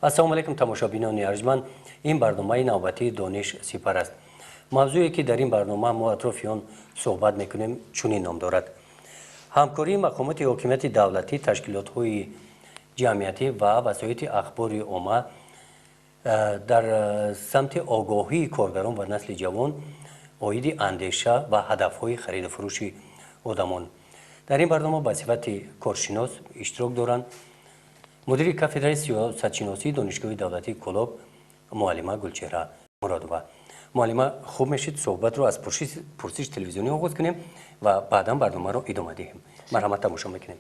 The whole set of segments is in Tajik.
Ассалому алайкум, тамошобинони арҷманд. Ин барномаи навбатии «Дониш сипар» аст. Мавзӯе, ки дар ин барнома мо атрофи он суҳбат мекунем, чунин ном дорад: ҳамкории мақомоти ҳокимияти давлатӣ, ташкилотҳои ҷамъиятӣ ва васоити ахбори омма дар самти огоҳии коргарон ва насли ҷавон оиди андеша ва ҳадафҳои хариду фурӯши одамон. Дар ин барнома ба сифати коршинос иштирок доранд мудири кафедраи сиёсатшиносии Донишгоҳи давлатии Кӯлоб, муаллима Гулчеҳра Муродова. Муаллима, хуб мешид суҳбатро аз пурсиши телевизионӣ оғоз кунем ва баъдан барномаро идома диҳем. Марҳамат, тамошо мекунем.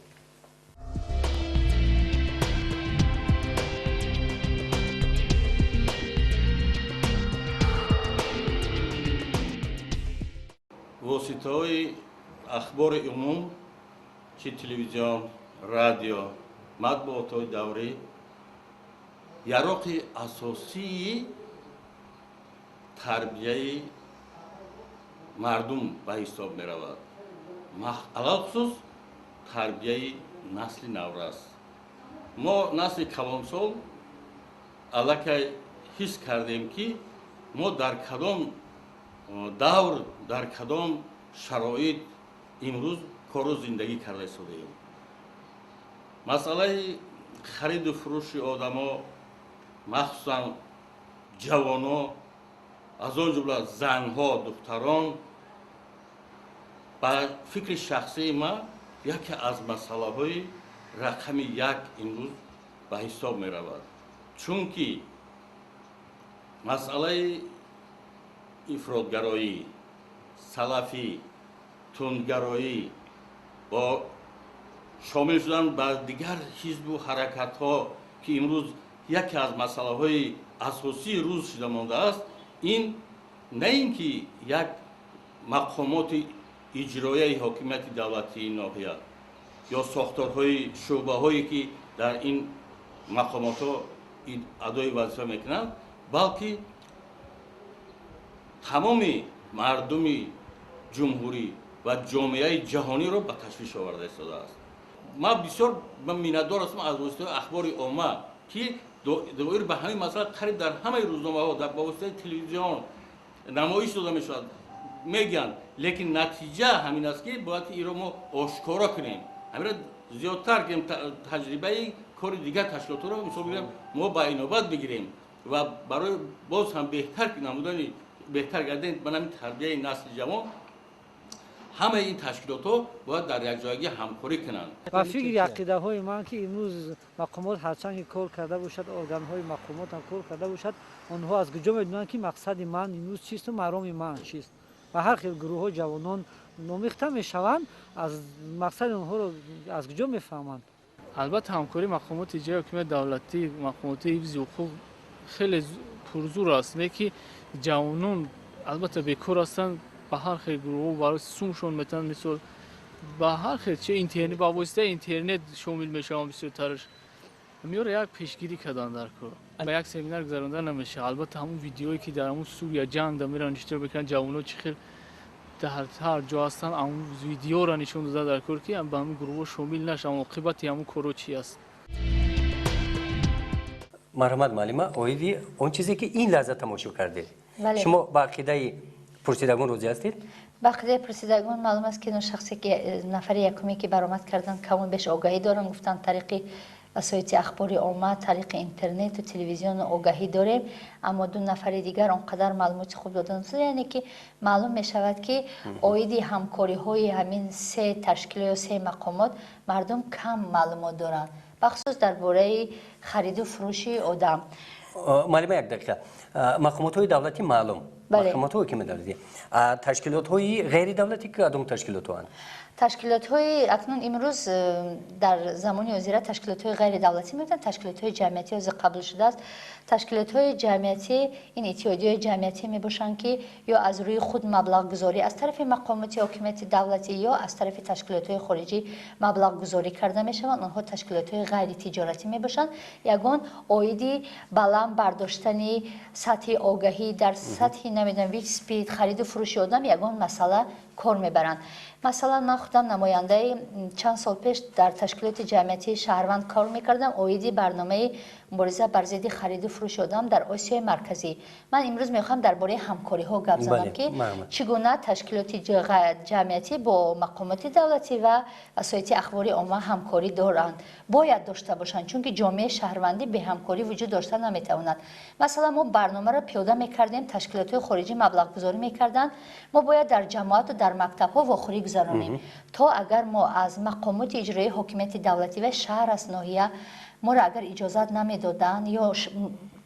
Воситаҳои ахбори умум, чи телевизион, радио, матбуотҳои даврӣ, яроқи асосии тарбияи мардум ба ҳисоб меравад, алалхусус тарбияи насли наврас. Мо, насли калонсол, аллакай ҳис кардем, ки мо дар кадом давр, дар кадом шароит имрӯз кору зиндагӣ карда истодаем. Масъалаи хариду фурӯши одамо, махсусан ҷавоно, аз он ҷумла занҳо, духтарон, ба фикри шахсии ман, яке аз масъалаҳои рақами як имрӯз ба ҳисоб меравад, чунки масъалаи ифротгароӣ, салафӣ, тундгароӣ бо шомил шудан ба дигар ҳизбу ҳаракатҳо, ки имрӯз яке аз масъалаҳои асосии рӯз шуда мондааст, ин на ин ки як мақомоти иҷроияи ҳокимияти давлатии ноҳия ё сохторҳои шӯъбаҳое, ки дар ин мақомотҳо адои вазифа мекунанд, балки тамоми мардуми ҷумҳурӣ ва ҷомеаи ҷаҳониро ба ташвиш оварда истодааст. Ман бисёр миннатдор ҳастам аз воситаҳои ахбори омма, ки доир ба ҳамин масъала қариб дар ҳамаи рӯзномаҳо, дар ба воситаи телевизион намоиш дода мешавад, мегӯянд. Лекин натиҷа ҳамин аст, ки бояд инро мо ошкоро кунем, ҳаминро зиёдтар кунем, таҷрибаи кори дигар ташкилотҳоро, мисол бигирем, мо ба инобат бигирем ва барои боз ҳам беҳтар намудани, беҳтар гардидани ба ҳамин тарбияи насли ҷавон ҳамаи ин ташкилотҳо бояд дар якҷоягӣ ҳамкорӣ кунанд. Ба фикри ақидаҳои ман, ки имрӯз мақомот ҳарчанд ки кор карда бошад, органҳои мақомот ҳам кор карда бошад, онҳо аз куҷо медонанд, ки мақсади ман имрӯз чисту мароми ман чист? Ба ҳар хел гурӯҳҳо ҷавонон номихта мешаванд, аз мақсади онҳоро аз куҷо мефаҳманд? Албатта, ҳамкории мақомоти иҷроияи ҳокимияти давлатӣ, мақомоти ҳифзи ҳуқуқ хеле пурзур аст, не ки ҷавонон албатта бекор ҳастанд, ба ҳар хел гурӯҳҳо барои сумшон метавонанд, мисол, ба ҳар хел чи интернет, ба воситаи интернет шомил мешаванд бисёртараш. Миёра як пешгирӣ кардан дар кор, ба як семинар гузаронда намешавад. Албатта, ҳамун видеое, ки дар ҳамун Сурия ҷангда мераванд, иштирок мекунанд, ҷавонҳо чӣ хел дар ҳар ҷо ҳастанд, ҳамун видеоро нишон дода дар кор, ки ба ҳамин гурӯҳҳо шомил нашаванд, оқибати ҳамун корҳо чи аст. Марҳамат, муаллима, оиди он чизе, ки ин лаҳза тамошо кардед, шумо ба ақидаи пурсидагон розӣ ҳастед? Ба ақидаи пурсидагон, маълум аст, ки шахсе ки нафари якуме, ки баромад карданд, каму беш огаҳӣ доранд. Гуфтанд, тариқи васоити ахбори омма, тариқи интернету телевизиону огаҳӣ дорем, аммо ду нафари дигар он қадар маълумоти хуб додан, яъне ки маълум мешавад, ки оиди ҳамкориҳои ҳамин се ташкил ё се мақомот мардум кам маълумот доранд, бахусус дар бораи хариду фурӯши одам. Муаллима, як дақиқа. Мақомотҳои давлатӣ маълум, мақомотҳои ҳокимияти давлатӣ, ташкилотҳои ғайридавлатӣ кадом ташкилотҳоанд? Ташкилотҳои акнун имрӯз дар замони ҳозира ташкилотҳои ғайридавлатӣ мегӯянд, ташкилотҳои ҷамъиятӣ ҳозир қабул шудааст. Ташкилотҳои ҷамъиятӣ ин иттиҳодияҳои ҷамъиятӣ мебошанд, ки ё аз рӯи худ маблағгузорӣ аз тарафи мақомоти ҳокимияти давлатӣ ё аз тарафи ташкилотҳои хориҷӣ маблағгузорӣ карда мешаванд. Онҳо ташкилотҳои ғайритиҷоратӣ мебошанд. Ягон оиди баланд бардоштани сатҳи огаҳӣ дар сатҳи намедонам ВИЧ, СПИД, хариду фурӯши одам ягон масъала кор мебаранд. Масалан, ман худам намояндаи чанд сол пеш дар ташкилоти ҷамъиятии шаҳрванд кор мекардам оиди барномаи мубориза бар зидди хариду фурӯши одам дар Осиёи Марказӣ. Ман имрӯз мехоҳам дар бораи ҳамкориҳо гап занам, ки чӣ гуна ташкилоти ҷамъиятӣ бо мақомоти давлатӣ ва васоити ахбори омма ҳамкорӣ доранд, бояд дошта бошанд, чунки ҷомеаи шаҳрвандӣ беҳамкорӣ вуҷуд дошта наметавонад. Масалан, мо барномаро пиёда мекардем, ташкилотҳои хориҷӣ маблағгузорӣ мекарданд, мо бояд дар ҷамоату дар мактабҳо вохӯрӣ гузаронем, то агар мо аз мақомоти иҷроии ҳокимияти давлатӣ ва шаҳр аст, ноҳия, моро агар иҷозат намедоданд ё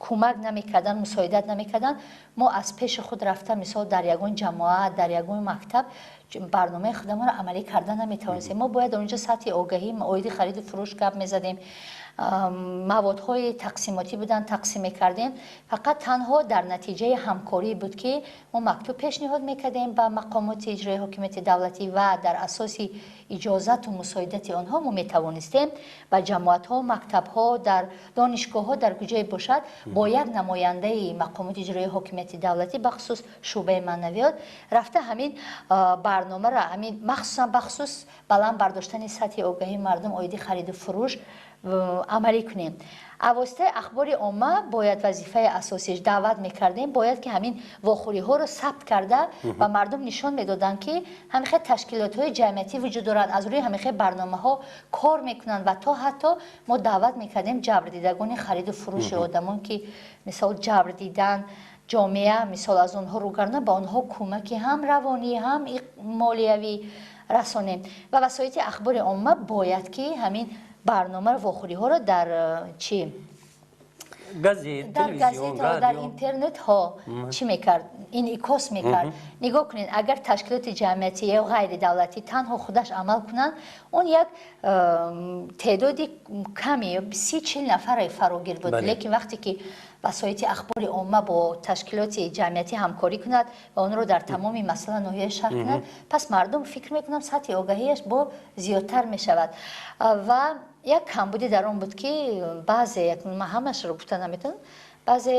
кӯмак намекарданд, мусоидат намекарданд, мо аз пеши худ рафта, мисол, дар ягон ҷамоат, дар ягон мактаб барномаи худамонро амалӣ карда наметавонистем. Мо бояд онҷо сатҳи огаҳӣ оиди хариду фурӯш гап мезадем, маводҳои тақсимотӣ буданд, тақсим мекардем. Фақат танҳо дар натиҷаи ҳамкорӣ буд, ки мо мактуб пешниҳод мекардем ба мақомоти иҷроии ҳокимияти давлатӣ ва дар асоси иҷозату мусоидати онҳо мо метавонистем ба ҷамоатҳо, мактабҳо, дар донишгоҳҳо, дар куҷое бошад, бо як намояндаи мақомоти иҷроии ҳокимияти давлатӣ, бахусус шӯъбаи маънавиёт, рафта ҳамин барномаро, ҳамин махсусан бахусус баланд бардоштани сатҳи огаҳии мардум оиди хариду фурӯш амалӣ кунем. Авоситаи ахбори омма бояд вазифаи асосиш даъват мекардем, бояд ки ҳамин вохӯриҳоро сабт карда ба мардум нишон медоданд, ки ҳамихел ташкилотҳои ҷамъиятӣ вуҷуд доранд, аз рӯи ҳамихел барномаҳо кор мекунанд ва то ҳатто мо даъват мекардем ҷабрдидагони хариду фурӯши одамон, ки мисол ҷабр дидан, ҷомеа мисол аз онҳо рӯгардона, ба онҳо кӯмаки ҳам равонӣ, ҳам молиявӣ расонем. Ва васоити ахбори омма бояд ки ҳамин барномаро, вохӯриҳоро дар чи дар газетҳо, дар интернетҳо чӣ мекард, инъикос мекард. Нигоҳ кунед, агар ташкилоти ҷамъиятӣ ё ғайридавлатӣ танҳо худаш амал кунанд, он як теъдоди ками 30-40 нафаре фарогир буд, лекин вақте ки васоити ахбори омма бо ташкилоти ҷамъиятӣ ҳамкорӣ кунад ва онро дар тамоми масъала ноҳияи шаҳр кунад, пас мардум, фикр мекунам, сатҳи огаҳияш бо зиёдтар мешавад. Ва як камбудӣ дар он буд, ки баъзе, ман ҳамашро гуфта наметавонам, баъзе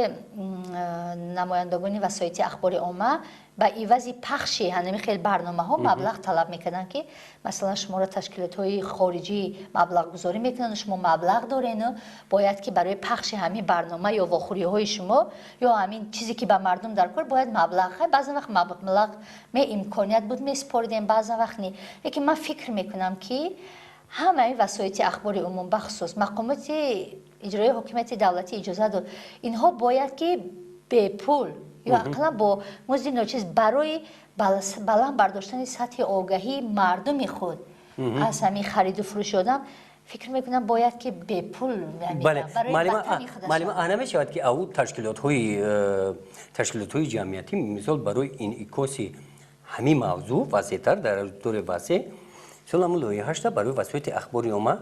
намояндагони васоити ахбори омма ба ивази пахши ҳамин хел барномаҳо маблағ талаб мекарданд, ки масалан шуморо ташкилотҳои хориҷӣ маблағгузорӣ мекунанд, шумо маблағ дорену бояд ки барои пахши ҳамин барнома ё вохӯриҳои шумо ё ҳамин чизе ки ба мардум дар кор бояд маблағ. Баъзан вақт маблағ имконият буд, месупоридем, баъзан вақт не. Лекин ман фикр мекунам, ки ҳамаи васоити ахбори умум, бахусус мақомоти иҷроии ҳокимияти давлатӣ иҷозат дод, инҳо бояд ки бепул ё ақаллан бо музди ночиз барои баланд бардоштани сатҳи огаҳии мардуми худ аз ҳамин хариду фурӯши одам, фикр мекунам, бояд ки бепул. Маълима, намешавад, ки ав ташкилотҳои ҷамъиятӣ, мисол, барои инъикоси ҳамин мавзӯъ васеътар дар аудиторияи васеъ, мисол, ҳамун лоиҳашта барои васоити ахбори омма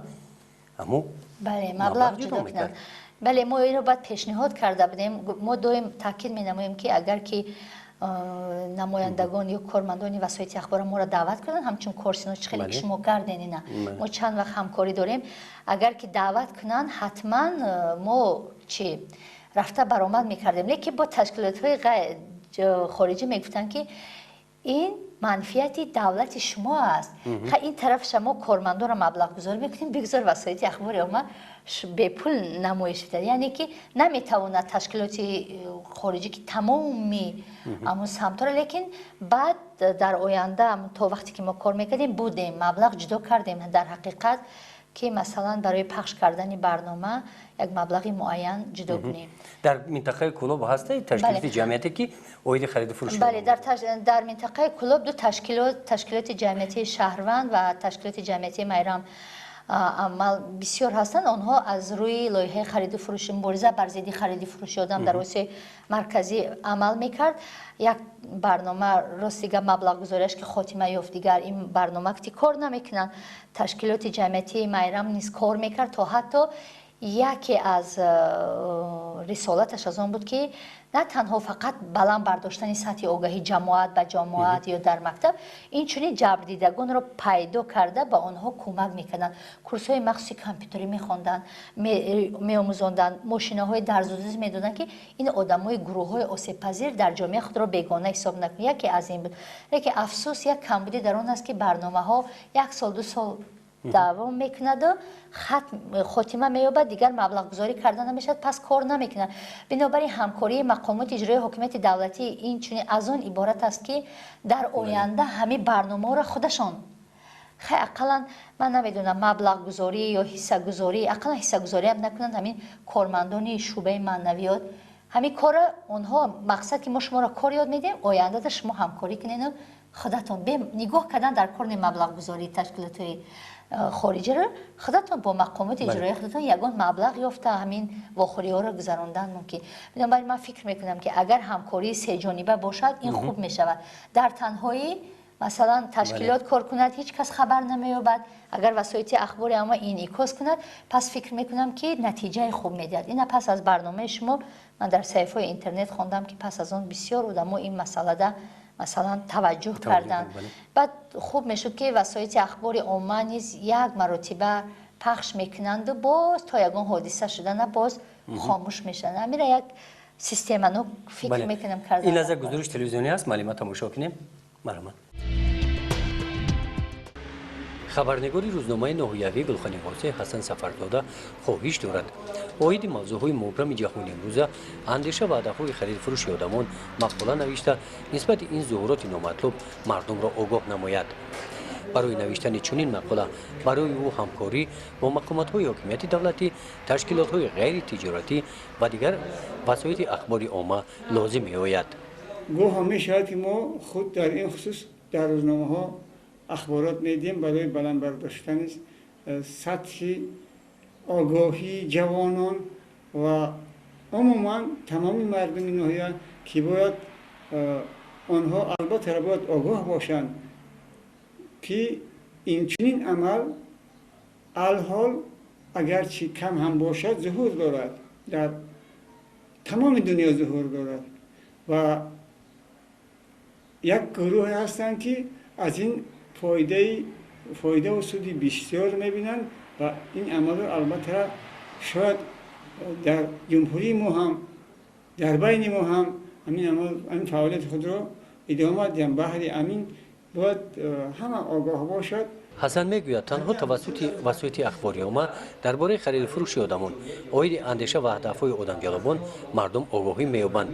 ҳамун Бале, маблағ ҷудо кунанд. Бале, мо инро баъд пешниҳод карда будем. Мо доим таъкид менамоем, ки агар ки намояндагон ё кормандони васоити ахбора моро даъват кунанд ҳамчун коршинос, чӣ хеле ки шумо карден, ина мо чанд вақт ҳамкорӣ дорем, агар ки даъват кунанд, ҳатман мо чи рафта баромад мекардем. Лекин бо ташкилотҳои хориҷӣ мегуфтанд, ки ин манфиати давлати шумо аст, ин тараф мо кормандонро маблағгузорӣ мекунем, бигзор васоити ахбори омма бепул намоиш бидад. Яъне ки наметавонад ташкилоти хориҷӣ ки тамоми ҳамун самтҳоро. Лекин баъд дар оянда, то вақте ки мо кор мекардем, будем, маблағ ҷудо кардем дар ҳақиқат, ки масалан барои пахш кардани барнома як маблағи муайян ҷудо кунем. Дар минтақаи Кӯлоб ҳаста ташкилоти ҷамъияте, ки оиди хариду фурӯш? Бале, дар минтақаи Кӯлоб ду ташкилот, ташкилоти ҷамъиятии шаҳрванд ва ташкилоти ҷамъиятии Майрам, амал бисёр ҳастанд. Онҳо аз рӯи лоиҳаи хариду фурӯши, мубориза бар зидди хариду фурӯши одам дар Осиёи Марказӣ амал мекард. Як барнома, рости гап, маблағгузориаш ки хотима ёфт, дигар ин барнома ки кор намекунанд. Ташкилоти ҷамъиятии Майрам низ кор мекард, то ҳатто Яке аз рисолаташ аз он буд, ки на танҳо фақат баланд бардоштани сатҳи огаҳии ҷамоат ба ҷамоат ё дар мактаб, инчунин ҷабрдидагонро пайдо карда ба онҳо кӯмак мекарданд. Курсҳои махсуси компютерӣ мехонданд, меомӯзонданд, мошинаҳои дарзудӯзӣ медоданд, ки ин одамои гурӯҳҳои осебпазир дар ҷомеа худро бегона ҳисоб накунанд. Яке аз ин буд. Лекин афсӯс, як камбудӣ дар он аст, ки барномаҳо як сол, 2 сол давом мекунаду хотима меёбад, дигар маблағгузорӣ карда намешавад, пас кор намекунад. Бинобар ин ҳамкории мақомоти иҷроии ҳокимияти давлатӣ инчунин аз он иборат аст, ки дар оянда ҳамин барномаҳоро худашон хай ақаллан, ман намедонам, маблағгузорӣ ё ҳиссагузорӣ, ақаллан ҳиссагузориам накунанд, ҳамин кормандони шӯъбаи маънавиёт ҳамин корро онҳо мақсад, ки мо шуморо кор ёд медиҳем, ояндада шумо ҳамкорӣ кунеду худатон нигоҳ кардан дар кор маблағгузории ташкилотҳои хориҷиро худатон бо мақомоти иҷроии худатон ягон маблағ ёфта ҳамин вохӯриҳоро гузарондан мумкин. Бинобар ин ман фикр мекунам, ки агар ҳамкории сеҷониба бошад, ин хуб мешавад. Дар танҳоӣ масалан ташкилот кор кунад, ҳеҷ кас хабар намеёбад. Агар васоити ахбори омма инъикос кунад, пас фикр мекунам, ки натиҷаи хуб медиҳад. Ина пас аз барномаи шумо ман дар саҳифаҳои интернет хондам, ки пас аз он бисёр одамо ин масъалада масалан таваҷҷӯҳ карданд. Баъд хуб мешуд, ки васоити ахбори омма низ як маротиба пахш мекунанду боз то ягон ҳодиса шудана боз хомӯш мешаванд. Ҳамира як системано фикр мекунам кардан. Ин лаҳза гузориш телевизионӣ аст, маълима тамошо кунем. Марҳамат. Хабарнигори рӯзномаи ноҳиявӣ Гулхани Восеъ Ҳасан Сафарзода хоҳиш дорад оиди мавзӯъҳои мубрами ҷаҳони имрӯза, андеша ва ҳадафҳои харидфурӯши одамон мақола навишта, нисбати ин зуҳуроти номатлуб мардумро огоҳ намояд. Барои навиштани чунин мақола барои ӯ ҳамкорӣ бо мақомотҳои ҳокимияти давлатӣ, ташкилотҳои ғайритиҷоратӣ ва дигар васоити ахбори омма лозим меояд. Гоҳо мешавад, ки мо худ дар ин хусус дар рӯзномаҳо ахборот медиҳем барои баланд бардоштани сатҳи огоҳии ҷавонон ва умуман тамоми мардуми ноҳия, ки бояд онҳо албатта бояд огоҳ бошанд, ки инчунин амал алҳол агарчи кам ҳам бошад, зуҳур дорад, дар тамоми дунё зуҳур дорад ва як гурӯҳе ҳастанд, ки аз ин фоидаву суди бисёр мебинанд ва ин амалро албатта шояд дар ҷумҳурии мо ҳам, дар байни мо ҳам ҳамин амал, ҳамин фаъолияти худро идома диҳанд. Баҳри ҳамин бояд ҳама огоҳ бошад. Ҳасан мегӯяд, танҳо тавассути васоити ахбори омма дар бораи харидуфурӯши одамон, оиди андеша ва ҳадафҳои одамҷалобон мардум огоҳӣ меёбанд.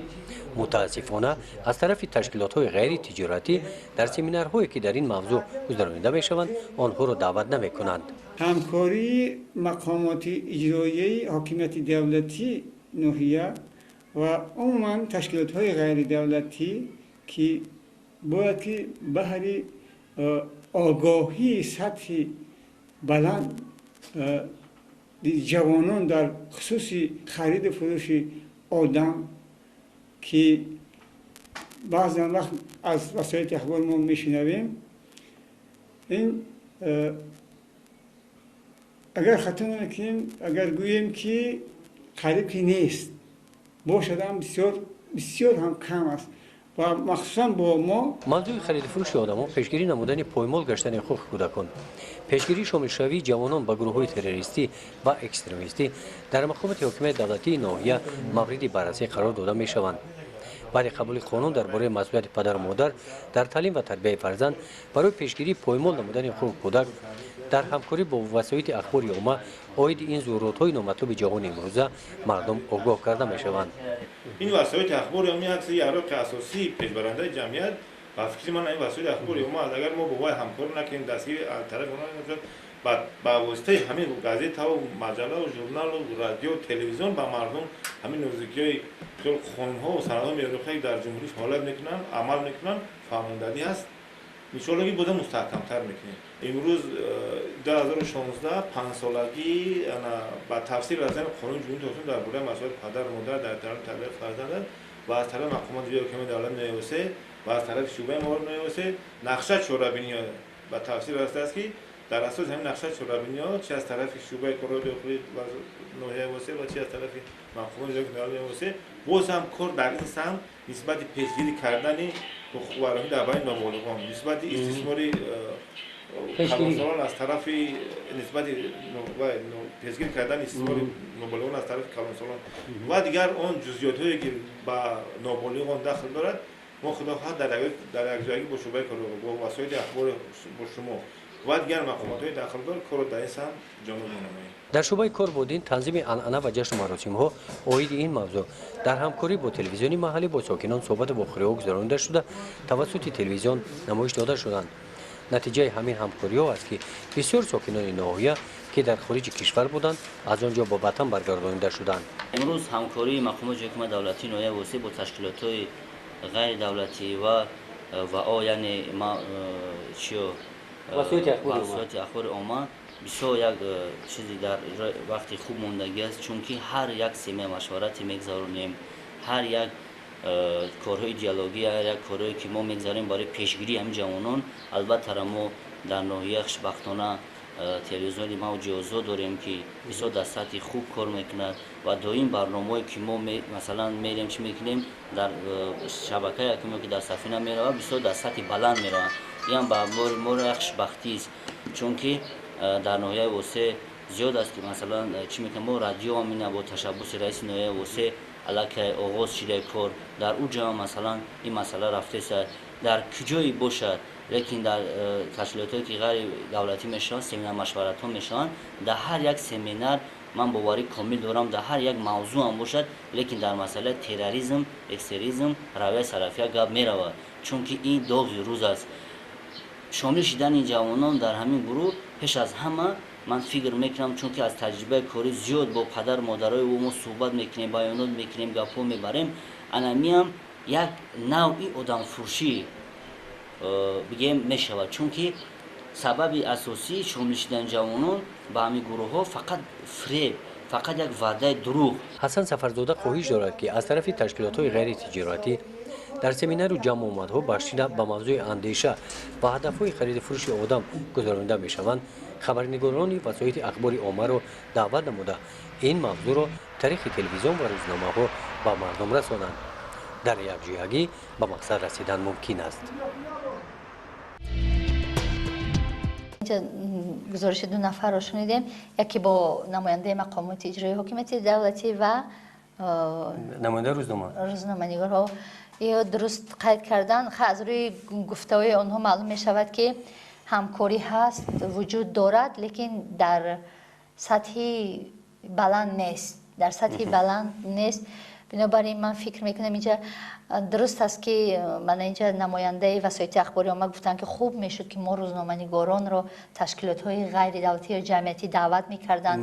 Мутаассифона, аз тарафи ташкилотҳои ғайритиҷоратӣ дар семинарҳое, ки дар ин мавзӯъ гузаронида мешаванд, онҳоро даъват намекунанд. Ҳамкории мақомоти иҷроияи ҳокимияти давлатӣ ноҳия ва умуман ташкилотҳои ғайридавлатӣ, ки бояд ки баҳри огоҳии сатҳи баланд ҷавонон дар хусуси хариду фурӯши одам, ки баъзан вақт аз васоити ахбор мо мешунавем, ин агар хато намекунем, агар гӯем, ки қариб ки нест бошадам, бисёр бисёр ҳам кам аст ва махсусан бо мо. Мавзӯи харидуфурӯши одамон, пешгирӣ намудани поймол гаштани ҳуқуқи кӯдакон, пешгирии шомилшавии ҷавонон ба гурӯҳҳои террористӣ ва экстремистӣ дар мақомоти ҳокимияти давлатии ноҳия мавриди баррасӣ қарор дода мешаванд. Баъди қабули қонун дар бораи масъулияти падару модар дар таълим ва тарбияи фарзанд, барои пешгирии поймол намудани ҳуқуқи кӯдак дар ҳамкорӣ бо васоити ахбори омма оиди ин зуҳуротҳои номатлуби ҷаҳони имрӯза мардум огоҳ карда мешаванд. Ин васоити ахбори омма як сари яроқи асосии пешбарандаи ҷамъият ба фикри ман ин васоити ахбори омма аст. Агар мо бо вай ҳамкорӣ накунем, дастгири аз тарафи онҳо нашавад, ба воситаи ҳамин газетаву маҷаллаву журналу радио, телевизион ба мардум ҳамин нозукиҳои қонунҳо санадҳо меёрухе дар ҷумҳурӣ фаъолият мекунанд, амал мекунанд, фаҳмондадӣ ҳаст. Иншоалло, ки бозам мустаҳкамтар мекунем. Имрӯз 2016 панҷсолагӣ ба тафсил расидани қонуни Ҷумҳурии Тоҷикистон дар бораи масъулияти падару модар дар таълиму тарбияи фарзанд ва аз тарафи мақомоти иҷроияи ҳокимияти давлати ноҳияи ва аз тарафи шӯъбаи маориф ноҳияи нақша чорабинӣ ба тафсил расидааст, ки Дар асоси ҳамин нақшаи чорабиниҳо, чи аз тарафи шӯъбаи корҳои дохилӣ ва ноҳияи Восеъ ва чи аз тарафи мақомоти ноҳияи Восеъ, боз ҳам кор дар ин самт нисбати пешгирӣ кардани ҳуқуқвайронӣ дар байни ноболиғон, нисбати истисмори калонсолон аз тарафи, нисбати пешгирӣ кардани истисмори ноболиғон аз тарафи калонсолон ва дигар он ҷузъиётҳое, ки ба ноболиғон дахл дорад, мо, худо хоҳад, дар якҷоягӣ бо шӯъбаи кор, бо васоити ахбори, бо шумо ва дигар мақомотҳои дахлдор корро дар ин самт ҷониб менамоем. Дар шӯъбаи кор бо дин, танзими анъана ва ҷашну маросимҳо оиди ин мавзӯъ дар ҳамкорӣ бо телевизиони маҳаллӣ бо сокинон суҳбату вохӯриҳо гузаронида шуда, тавассути телевизион намоиш дода шуданд. Натиҷаи ҳамин ҳамкориҳо аст, ки бисёр сокинони ноҳия, ки дар хориҷи кишвар буданд, аз он ҷо ба ватан баргардонида шуданд. Имрӯз ҳамкории мақомоти ҳокимияти давлатии ноҳияи Восеъ бо ташкилотҳои ғайридавлатӣ ва о, яъне чиё, васоити ахбори омма бисёр як чизи дар вақти хуб мондагӣ аст, чунки ҳар як семинар машваратӣ мегузаронем, ҳар як корҳои диалогӣ, ҳар як корҳое, ки мо мегузарем барои пешгирии ҳамин ҷавонон. Албатта, мо дар ноҳия хушбахтона телевизиони мо ҷиҳозҳо дорем, ки бисёр дар сатҳи хуб кор мекунад ва доим барномаое, ки мо, масалан, мерем, чӣ мекунем, дар шабакаи якуме, ки дар сафина меравад, бисёр дар сатҳи баланд мераванд. Ин ба моро як хушбахтист, чунки дар ноҳияи Восеъ зиёд аст, ки, масалан, чӣ мекунем, мо радиоам ина бо ташаббуси раиси ноҳияи Восеъ аллакай оғоз шидаи кор дар ӯ ҷамъ, масалан, ин масъала рафтеста, дар куҷое бошад, лекин дар ташкилотҳое, ки ғайридавлатӣ мешаванд, семинар машваратҳо мешаванд. Дар ҳар як семинар ман боварӣ комил дорам, дар ҳар як мавзӯъ ҳам бошад, лекин дар масъалаи терроризм, экстремизм, равияи салафия гап меравад, чунки ин доғи рӯз аст. Шомил шидани ҷавонон дар ҳамин гурӯҳ пеш аз ҳама ман фикр мекунам, чунки аз таҷрибаи корӣ зиёд бо падару модарои ӯ мо суҳбат мекунем, баёнот мекунем, гапҳо мебарем, анамиам як навъи одамфурӯшӣ бигем мешавад, чунки сабаби асосии шомил шидани ҷавонон ба ҳамин гурӯҳҳо фақат фиреб, фақат як ваъдаи дурӯғ. Ҳасан Сафарзода хоҳиш дорад, ки аз тарафи ташкилотҳои ғайритиҷоратӣ дар семинару ҷамъомадҳо бахшида ба мавзӯи андеша ва ҳадафҳои хариду фурӯши одам гузаронида мешаванд, хабарнигорони васоити ахбори оммаро даъват намуда, ин мавзӯъро тариқи телевизион ва рӯзномаҳо ба мардум расонанд. Дар якҷоягӣ ба мақсад расидан мумкин аст. Гузориши ду нафарро шунидем, яке бо намояндаи мақомоти иҷроии ҳокимияти давлатӣ ва намояндаи рӯзнома. Рӯзноманигорҳо ё дуруст қайд кардан, аз рӯи гуфтаҳои онҳо маълум мешавад, ки ҳамкорӣ ҳаст, вуҷуд дорад, лекин дар сатҳи баланд нест, дар сатҳи баланд нест. Бинобар ин ман фикр мекунам, инҷа дуруст аст, ки мана инҷа намояндаи васоити ахбори омма гуфтанд, ки хуб мешуд, ки мо рӯзноманигоронро ташкилотҳои ғайридавлатӣ ё ҷамъиятӣ даъват мекарданд,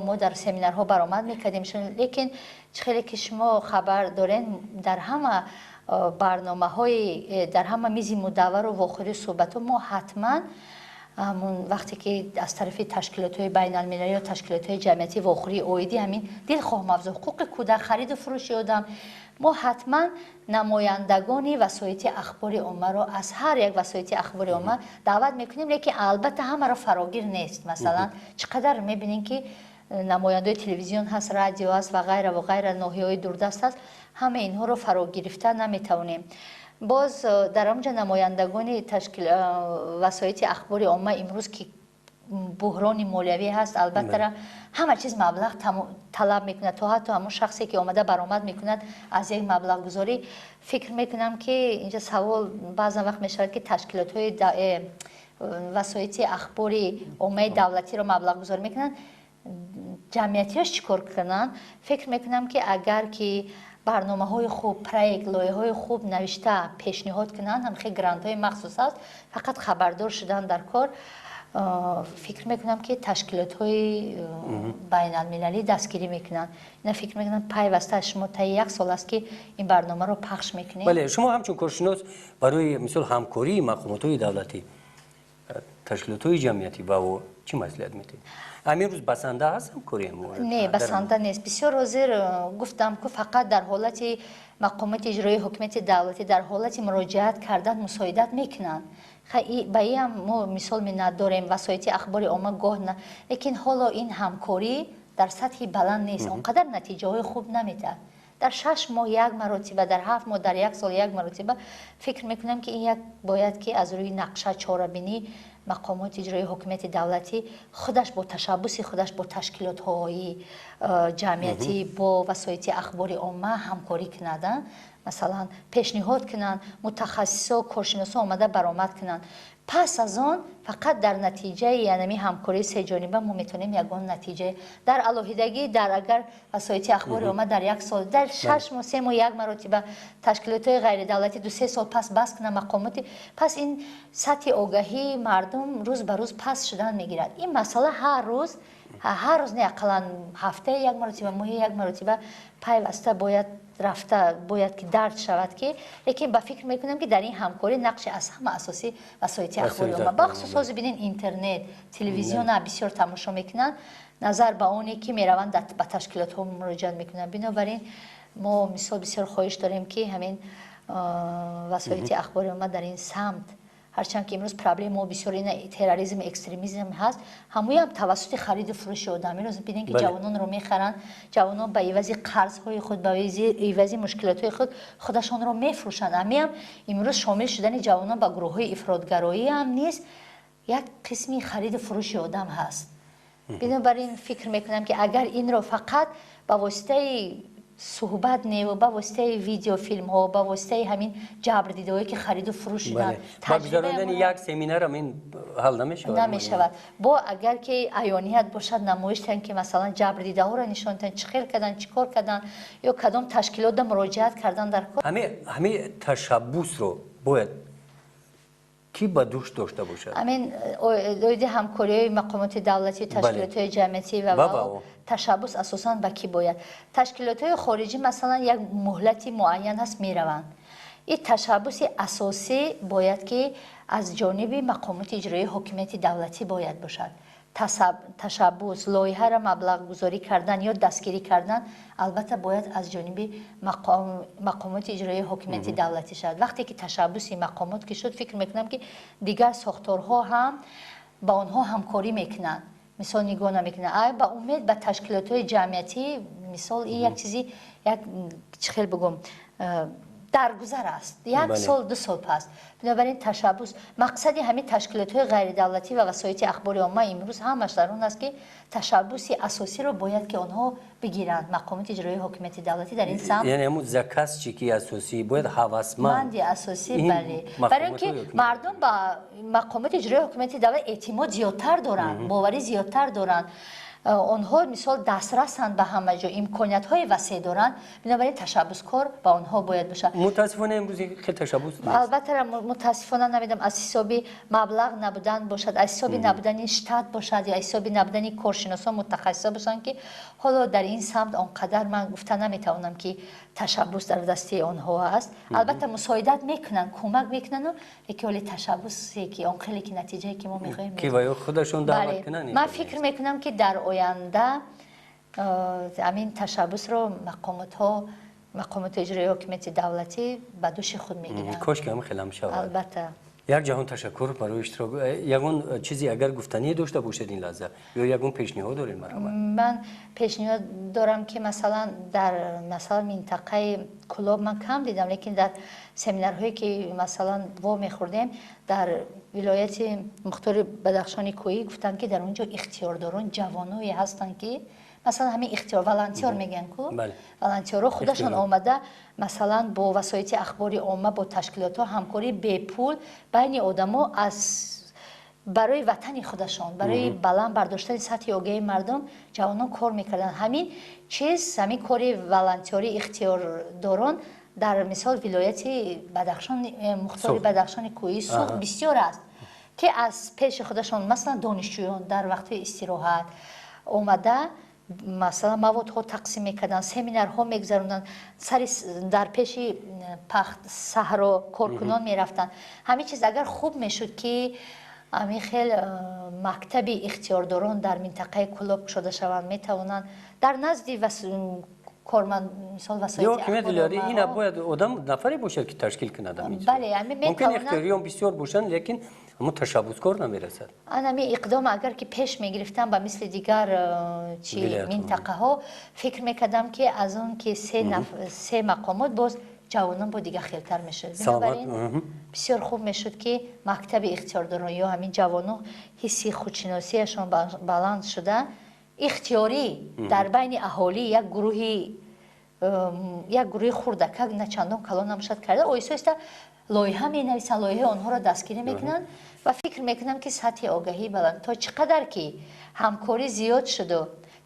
мо дар семинарҳо баромад мекардем. Лекин чӣ хеле ки шумо хабар дорен, дар ҳама барномаҳои, дар ҳама мизи мудаввару вохӯрию суҳбатҳо мо ҳатман ҳамун вақте ки аз тарафи ташкилотҳои байналмилалӣ ё ташкилотҳои ҷамъиятӣ вохӯрии оидӣ ҳамин дилхоҳ мавзӯъ, ҳуқуқи кӯдак, хариду фурӯши одам, мо ҳатман намояндагони васоити ахбори оммаро аз ҳар як васоити ахбори омма даъват мекунем, лекин албатта ҳамаро фарогир нест. Масалан, чӣ қадар мебинем, ки намояндаи телевизион ҳаст, радио ҳаст ва ғайра ва ғайра, ноҳияҳои дурдаст ҳаст, ҳама инҳоро фарогирифта наметавонем. Боз дар онҷа намояндагони васоити ахбори омма, имрӯз ки буҳрони молиявӣ ҳаст, албатта, ҳама чиз маблағ талаб мекунад, то ҳатто ҳамон шахсе, ки омада баромад мекунад, аз як маблағгузорӣ. Фикр мекунам, ки инҷа савол баъзан вақт мешавад, ки ташкилотҳои васоити ахбори оммаи давлатиро маблағгузорӣ мекунанд, ҷамъиятиёш чӣ кор кунанд? Фикр мекунам, ки агар ки барномаҳои хуб, проект, лоиҳаҳои хуб навишта пешниҳод кунанд, ҳамхел грантҳои махсус аст, фақат хабардор шудан дар кор. Фикр мекунам, ки ташкилотҳои байналмилалӣ дастгирӣ мекунанд. Ина фикр мекунам, пайваста шумо таи як сол аст, ки ин барномаро пахш мекунед. Бале, шумо ҳамчун коршинос барои мисол ҳамкории мақомотҳои давлатӣ Ташкилотҳои ҷамъиятӣ ва чӣ маслиҳат медиҳед? Ҳамин рӯз басанда ҳаст ҳамкорӣ? Не, басанда нест. Бисёр ҳозир гуфтам, ку фақат дар ҳолати мақомоти иҷроии ҳукумати давлатӣ дар ҳолати муроҷиат кардан мусоидат мекунанд. Ба иам мо мисол миннат дорем, васоити ахбори омма гоҳ на, лекин ҳоло ин ҳамкорӣ дар сатҳи баланд нест, он қадар натиҷаҳои хуб намедиҳад. Дар 6 моҳ як маротиба, дар 7 моҳ, дар як сол як маротиба. Фикр мекунам, ки ин як бояд ки аз рӯи нақша, чорабинӣ мақомоти иҷроии ҳукумати давлатӣ худаш бо ташаббуси худаш бо ташкилотҳои ҷамъиятӣ, бо васоити ахбори омма ҳамкорӣ кунад, масалан, пешниҳод кунанд, мутахассисо, коршиносо омада баромад кунанд. Пас аз он фақат дар натиҷаи янами ҳамкории сеҷониба мо метавонем ягон натиҷа дар алоҳидагӣ дар агар васоити ахбори омма дар як сол, дар 6 моҳ, 3 моҳ як маротиба, ташкилотҳои ғайридавлатӣ 2-3 сол пас бас кунанд, мақомоти пас, ин сатҳи огаҳии мардум рӯз ба рӯз паст шудан мегирад. Ин масъала ҳар рӯз, ҳар рӯз не, ақаллан ҳафтаи як маротиба, моҳи як маротиба пайваста бояд рафта, бояд ки дард шавад ки. Лекин ба фикр мекунам, ки дар ин ҳамкорӣ нақши аз ҳама асосӣ васоити ахбори омма, бахусус ҳозир бинед, интернет, телевизиона бисёр тамошо мекунанд назар ба оне ки мераванд ба ташкилотҳо муроҷиат мекунанд. Бинобар ин мо мисол бисёр хоҳиш дорем, ки ҳамин васоити ахбори омма дар ин самт, ҳарчанд ки имрӯз проблема мо бисёр ин терроризм, экстремизм ҳаст, ҳамоям тавассути хариду фурӯши одам. Имрӯз бинем, ки ҷавононро мехаранд, ҷавонон ба ивази қарзҳои худ, ба ивази мушкилотҳои худ худашонро мефурӯшанд. Ҳамиам имрӯз шомил шудани ҷавонон ба гурӯҳҳои ифротгароӣ ҳам низ як қисми хариду фурӯши одам ҳаст. Бинобар ин фикр мекунам, ки агар инро фақат ба воситаи суҳбат неву ба воситаи видеофилмҳо, ба воситаи ҳамин ҷабрдидаҳое, ки хариду фурӯш шуданд. Ба гузарондани як семинарам ин ҳал намешавад. Намешавад. Бо агар ки аёният бошад, намоиш диҳанд, ки масалан ҷабрдидаҳоро нишон диҳанд, чӣ хел карданд, чӣ кор карданд ё кадом ташкилотда муроҷиат кардан дар кор. Ҳамин ташаббусро бояд кӣ ба дӯш дошта бошад? Ҳамин оиди ҳамкориҳои мақомоти давлатӣ, ташкилотҳои ҷамъиятӣ ва ташаббус асосан ба кӣ бояд? Ташкилотҳои хориҷӣ, масалан, як муҳлати муайян ҳаст, мераванд. Ин ташаббуси асосӣ бояд ки аз ҷониби мақомоти иҷроии ҳокимияти давлатӣ бояд бошад. Ташаббус, лоиҳаро маблағгузорӣ кардан ё дастгирӣ кардан албатта бояд аз ҷониби мақомоти иҷроии ҳокимияти давлатӣ шавад. Вақте ки ташаббуси мақомот ки шуд, фикр мекунам, ки дигар сохторҳо ҳам ба онҳо ҳамкорӣ мекунанд, мисол, нигоҳ намекунанд. Ба умед ба ташкилотҳои ҷамъиятӣ, мисол, ин як чизи як чӣ хел бигӯм, даргузар аст, як сол, 2 сол пас. Бинобар ин ташаббус, мақсади ҳамин ташкилотҳои ғайридавлатӣ ва васоити ахбори омма имрӯз ҳамаш дар он аст, ки ташаббуси асосиро бояд ки онҳо бигиранд, мақомоти иҷроии ҳокимияти давлатӣ дар ин самт. Яъне ҳамун заказчики асосӣ бояд ҳавасманд манди асосӣ, бале, барои ин ки мардум ба мақомоти иҷроии ҳокимияти давлат эътимод зиёдтар доранд, боварӣ зиёдтар доранд. Онҳо мисол дастрасанд ба ҳама ҷо, имкониятҳои васеъ доранд. Бинобар ин ташаббускор ба онҳо бояд бошад. Мутаассифона, имрӯз хеле ташаббус нест. Албатта, мутаассифона, намедонам, аз ҳисоби маблағ набудан бошад, аз ҳисоби набудани штат бошад ё аз ҳисоби набудани коршиносон, мутахассисо бошанд, ки ҳоло дар ин самт он қадар ман гуфта наметавонам, ки ташаббус дар дасти онҳо аст. Албатта, мусоидат мекунанд, кӯмак мекунанд, лекин ҳоли ташаббусе ки он хеле ки натиҷае ки мо мехоҳем ки ва ё худашон даъват кунанд. Ман фикр мекунам, ки дар оянда ҳамин ташаббусро мақомотҳо, мақомоти иҷроии ҳокимияти давлатӣ ба дӯши худ мегиранд. Кош ки ҳамин хелам шавад. Албатта. Як ҷаҳон ташаккур барои иштирок. Ягон чизе агар гуфтанӣ дошта бошед ин лаҳза ё ягон пешниҳод доред, марҳамат. Ман пешниҳод дорам, ки масалан дар масалан минтақаи Кӯлоб ман кам дидам, лекин дар семинарҳое ки масалан во мехӯрдем дар вилояти мухтори Бадахшони Кӯҳӣ, гуфтанд, ки дар он ҷо ихтиёрдорон, ҷавоное ҳастанд, ки масалан ҳамин ихтиёр, волонтёр мегӯянд ку, волонтёрҳо худашон омада, масалан, бо васоити ахбори омма, бо ташкилотҳо ҳамкорӣ бепул байни одамо аз барои ватани худашон, барои баланд бардоштани сатҳи огаҳии мардум ҷавонон кор мекарданд. Ҳамин чиз, ҳамин кори волонтёрӣ, ихтиёрдорон дар мисол вилояти Бадахшон, мухтори Бадахшони Кӯҳии Суғд бисёр аст, ки аз пеши худашон, масалан, донишҷӯён дар вақтҳои истироҳат омада, масалан, маводҳо тақсим мекарданд, семинарҳо мегузаронданд, сари дар пеши пахт саҳро коркунон мерафтанд. Ҳамин чиз агар хуб мешуд, ки Ҳамин хел мактаби ихтиёрдорон дар минтақаи Кӯлоб кушода шаванд, метавонанд дар назди корманд, мисол, васоити ҳокимияти вилоятӣ. Ина бояд одам, нафаре бошад, ки ташкил кунад. Бале, ҳамин. Мумкин ихтиёриён бисёр бошанд, лекин ҳамон ташаббускор намерасад. Анами иқдом агар ки пеш мегирифтам, ба мисли дигар чи минтақаҳо, фикр мекардам, ки аз он ки се мақомот, боз ҷавонон бо дигар хелтар мешуд. Бинобар ин бисёр хуб мешуд, ки мактаби ихтиёрдорон ё ҳамин ҷавонон ҳисси худшиносиашон баланд шуда, ихтиёрӣ дар байни аҳолӣ як гурӯҳи хурдакак, на чандон калон намошад, карда, оҳиста оҳиста лоиҳа менависанд, лоиҳаи онҳоро дастгирӣ мекунанд ва фикр мекунам, ки сатҳи огаҳӣ баланд. То чӣ қадар ки ҳамкорӣ зиёд шуду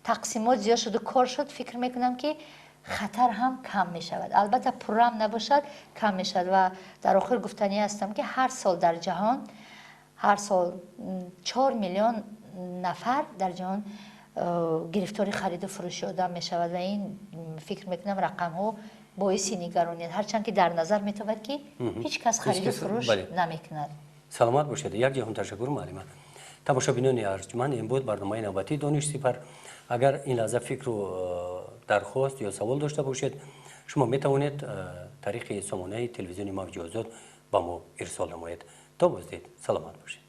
тақсимот зиёд шуду кор шуд, фикр мекунам, ки хатар ҳам кам мешавад. Албатта, пуррам набошад, кам мешавад. Ва дар охир гуфтанӣ ҳастам, ки ҳар сол дар ҷаҳон, ҳар сол 4 миллион нафар дар ҷаҳон гирифтори хариду фурӯши одам мешавад ва ин, фикр мекунам, рақамҳо боиси нигароният, ҳарчанд ки дар назар метавад, ки ҳеҷ кас хариду фурӯш намекунад. Саломат бошед, як ҷаҳон ташаккур, муаллима. Тамошобинони арҷманд, ин буд барномаи навбатии «Дониш сипар». Агар ин лаҳза фикру дархост ё савол дошта бошед, шумо метавонед тариқи сомонаи телевизиони Мавҷи Озод ба мо ирсол намоед. То боздид, саломат бошед.